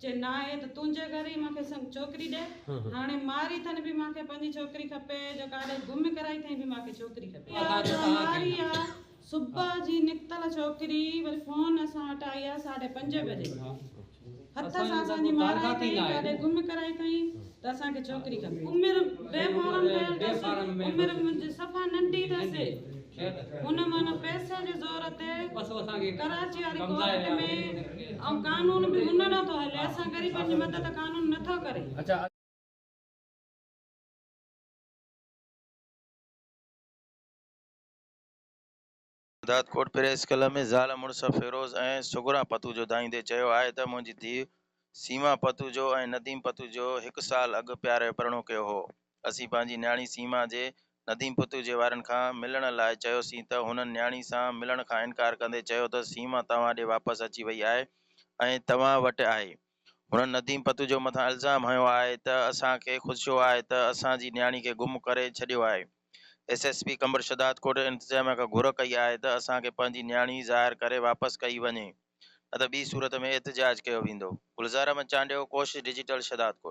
چي ناهي ته تنهنجي گهر ئي مان کي سڱ ڇوڪري ڏي. هاڻي ماري اٿن به مان کي پنهنجي ڇوڪري کپي، جو ڪاڏي گم ڪرائي اٿئين به مان کي ڇوڪري کپي. ماري آ صبح جي نڪتل ڇوڪري، وري فون اسان وٽ آئي آ 5:30 بجي. هٿ سان اسان جي مارائي اٿئين، ڪاڏي گم ڪرائي اٿئين ته اسان کي ڇوڪري کپي. عمر بي فارم ٺهيل اٿس، عمر منهنجي صفا ننڍي اٿس. هن معنيٰ پئسي جي زور تي ڪراچي واري ڪورٽ ۾ ۽ قانون به هن نه ٿو هلي، اسان غريبن جي مدد قانون نه ٿو ڪري. شهدادڪوٽ پريس ڪلب ۾ زال مڙس فيروز ۽ صغريٰ پتوجو دانهيندي چيو آهي ته منهنجي ڌيء سيما پتوجو ۽ نديم پتوجو هڪ سال اڳ پيار جو پرڻو ڪيو هو، اسين پنهنجي نياڻي سيما جي نديم پتوجي وارن کان ملڻ لاء چيوسين ته هنن نياڻي سان ملڻ کان انڪار ڪندي چيو ته سيما توهان ڏي واپس اچي وئي آهي ۽ توهان وٽ آهي. هنن نديم پتوجو مٿان الزام هنيو آهي ته اسان کي خدشو آهي ته اسان جي نياڻي کي گم ڪري ڇڏيو آهي. S S P Qambar Shahdadkot انتظاميا کان گهر ڪئي آهي ته اسان کي پنهنجي نياڻي ظاهر ڪري واپس ڪئي وڃي نه ته ٻي صورت ۾ احتجاج ڪيو ويندو. گلزار احمد چانڊيو، ڪوشش ڊجيٽل شهدادڪوٽ.